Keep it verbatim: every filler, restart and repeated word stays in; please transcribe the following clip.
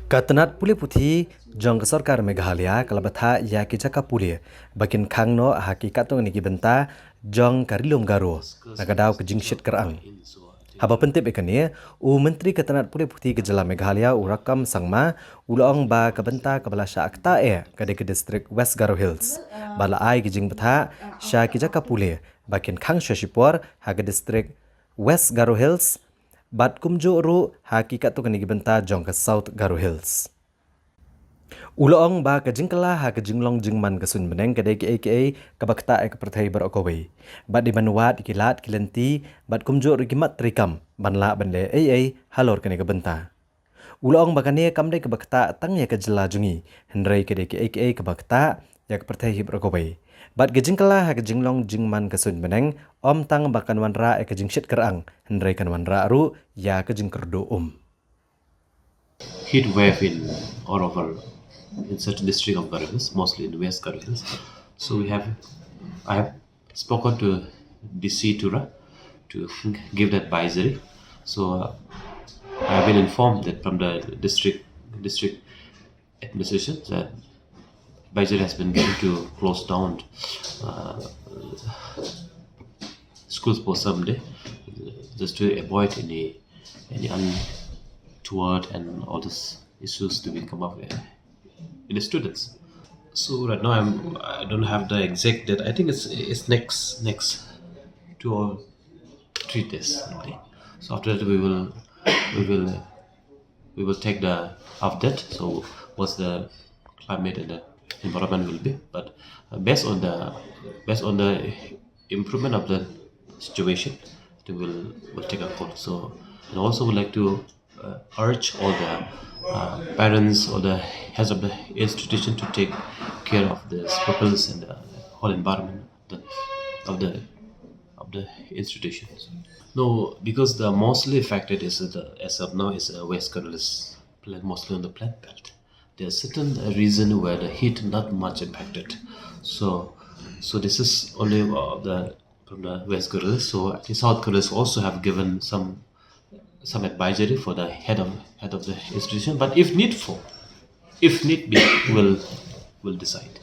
Ka tnat pule puthi jong ka sorkar Meghalaya ka la bthah ïa ki jaka pule ba kin khang noh ha ki katto katne ki bynta jong ka Ri Lum Garo na ka daw ka jingshit kyrang. Haba pyntip ïa kane, u Myntri ka tnat pule puthi ka jylla Meghalaya, u Rakkam Sangma, u la ong ba ka bynta kaba la shah ktah eh ka dei ka district West Garo Hills, bad la ai ka jingbthah sha ki jaka pule ba kin khang sha shipor ha ka district West Garo Hills bad kumjuh ruh ha ki katto katne ki bynta jong ka South Garo Hills. U la ong ba ka jingkylla ha ka jinglong jingman ka suiñ bneng ka dei kaei kaei kaba ktah ïa ka pyrthei baroh kawei. Bad dei ban wad ïa ki lad ki lynti bad kumjuh ruh ki mat treikam ban lah ban leh ei ei halor kane ka bynta. U la ong ba kane kam dei kaba ktah tang ïa ka jylla jong ngi, hynrei ka dei kaei kaei kaba ktah ïa ka pyrthei hi baroh kawei. Bad ka jingkylla ha ka jinglong jingman ka suiñ bneng ym tang ba kan wanrah ïa ka jingshit kyrang, hynrei kan wanrah ruh ïa ka jingkyrduh um. Heat wave in all over, in certain district of Garo Hills, mostly in West Garo Hills. So we have, I have spoken to D C Tura to give that advisory. So uh, I have been informed that from the district district administration that advisory has been given to close down uh, schools for some day, just to avoid any any untoward and all these issues to be come up in the students. So right now I'm I don't have the exact date. I think it's it's next next two or three days only. So after that we will we will we will take the update. So what's the climate and the environment will be. But uh, based on the based on the improvement of the situation, we will will take a call. So and also would like to uh, urge all the uh, parents or the heads of the institution to take care of the pupils and the whole environment of the of the, of the institutions. No, because the mostly affected is the as of now is uh, West Garo Hills, mostly on the plain belt. There's certain reason where the heat not much impacted. So, so this is only uh, the from the West Garo Hills. So the South Garo Hills also have given some some advisory for the head of head of the institution. But if need for, if need be, will will decide.